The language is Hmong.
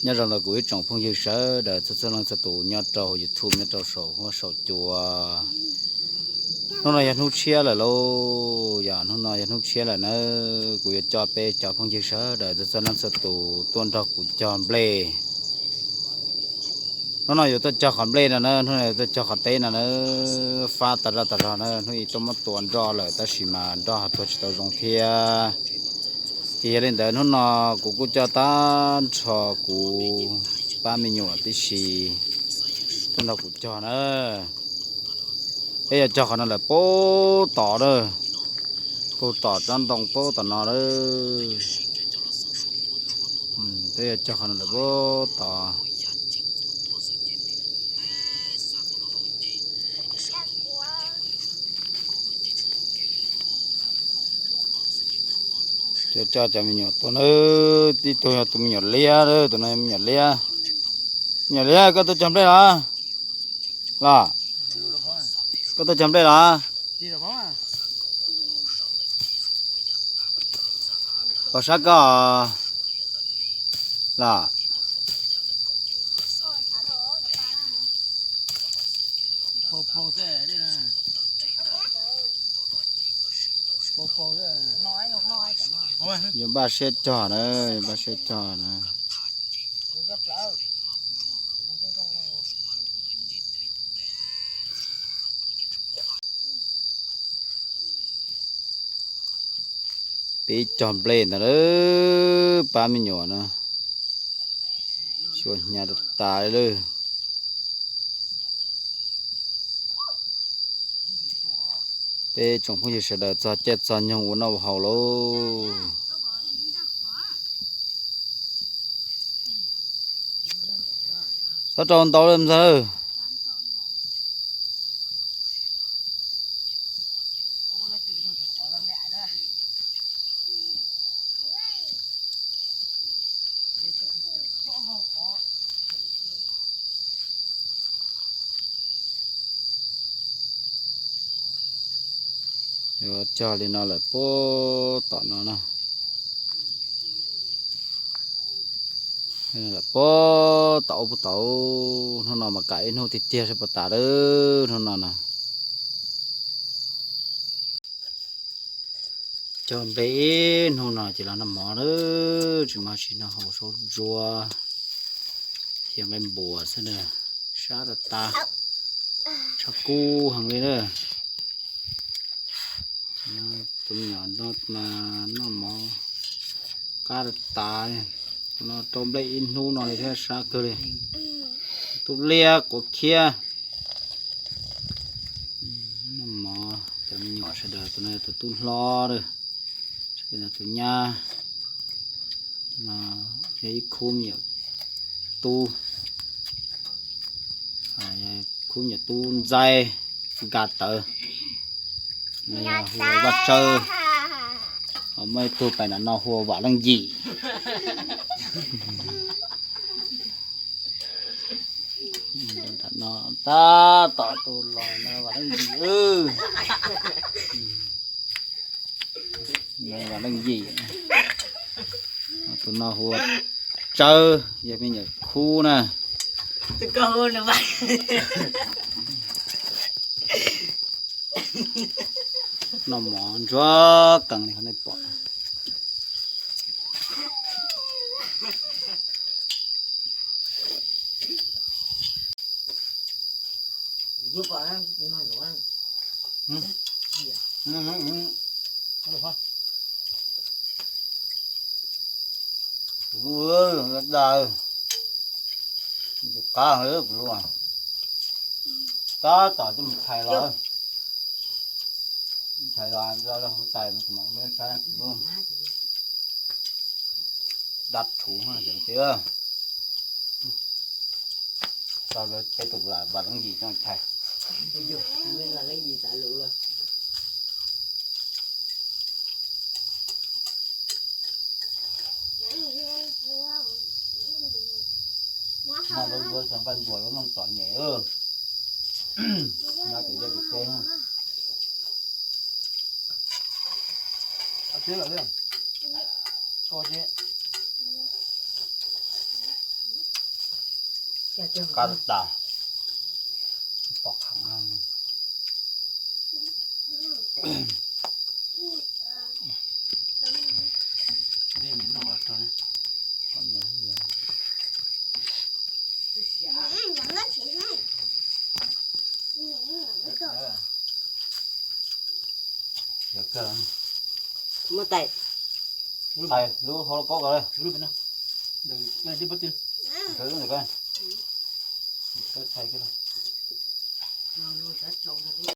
Nyob zoo ntawm kuv ib tsoom phooj ywg sawv daws txhua txhua leej txhua tus nyob rau YouTube, nyob rau saum huab saum cua. Hnub no yog hnub tshiab lawm lauj, yog hnub no yog hnub tshiab lawm na, kuv yuav coj peb cov phooj ywg sawv daws txhua txhua leej txhua tus tuaj nrog kuv cog nplej. Hnub no yuav tuaj cog qhov nplej no na, hnub no yuav tuaj cog qhov teb no na, fab tas zog tas zog na, hnub ib tuaj muab tua nroj lawm tab sis mas nroj ho tuag tsis tau zoo thiab. Ces yog li ntawd hnub no kuv kuj coj tag nrho kuv pab me nyuam tib si tuaj nrog kuv cog na. Peb yuav cog qhov no lawm puag tom na, puag tom tsob ntoo puag tom no na. Peb yuav cog qhov no lawm puag tom. Coj cov me nyuam tuaj na, tib tug yog tus me nyuam liab, tus no me nyuam liab. Me nyuam liab, koj tuaj cog nplej los? Los, koj tuaj cog nplej los? Pom sab koj los? Yuav npaj siab cog na, yuav npaj siab cog na. Peb cog nplej ntawd lawm, pab me nyuam no xyuas hnyav tas tas li lawm. Peb tsoom phooj ywg sawv daws txog caij txog nyoog ua noj ua haus lauj. Txhob rau ntau li ntxawg. Yuav cog li no lawm puag tom no na. Lawm puag tom ub puag tom, hnub no mas kam ib hnub tiag tiag seb puas tas lawm hnub no na. Cog nplej ib hnub no ces los noj mov lawm, tsis muaj dab tsi noj, haus zaub ntsuab thiab nqaij npuas xwb na. Sab tas tas, tshav kub heev li na. Tus me nyuam no mas noj mov qab tas tas, no rau nplej ib hnub no li thiab sab kawg li. Tub liab quav khiab. Noj mov, cov me nyuam sawv daws, tus no yog tus tub hlob, tus nyab, yog ib khub me nyuam tub, khub me nyuam tub ntxaib, nka tawv, hu ua Vaj Tsawb, ho muaj ib tug pais nram no hu ua Vam Leej Yim. Nram no tab tom tus los no Vam Leej Yim. Vam Leej Yim. Tus no hu ua Tsawb, yog me nyuam khub na. Noj mov ntsuag qees li qhov nej pom. Qab, qab tom coj mus thais los, thais los hauv tais, dab rhuv tiag. Tau peb tus Vam Leej Yim coj thais. Noj lub ncuab xyaw nqaij npuas lub noog txom nyem. Nyob pem liaj pem teb. Tsis lawm li. Koj tsis Qab tas, pom qhov. Muab tais, tais lub hauv los kaub ko le. Tais,